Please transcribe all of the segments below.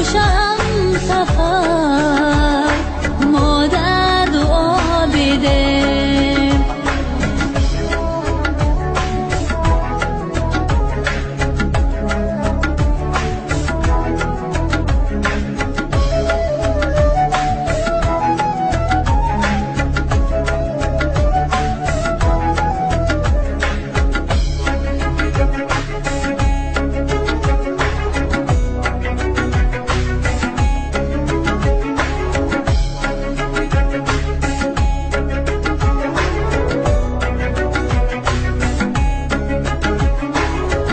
خوشم سفر مادر دعا بده.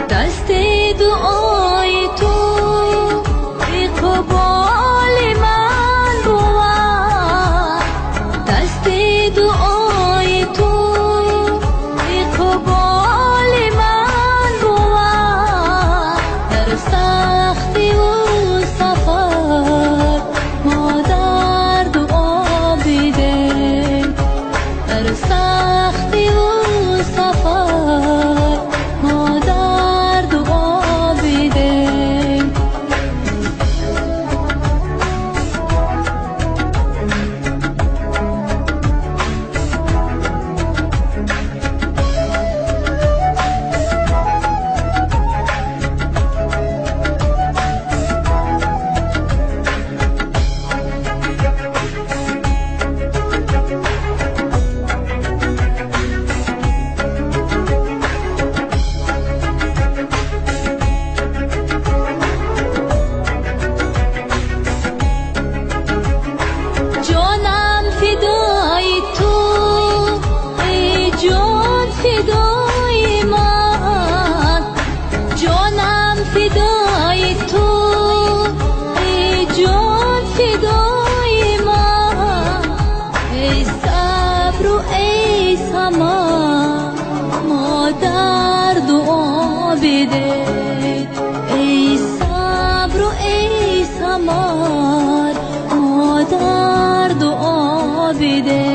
دست دعای تو اقبال من بود، دست دعای تو اقبال من بود، در سختی و سفر مادر دعا بده، در سختی و سفر مادر دعا بده. جانم فدای تو ای جان فدای من، جانم فدای تو ای جان فدای من، ای صبر و ای سما مادر دعا بده، ای صبر و ای سمر مادر دعا بده.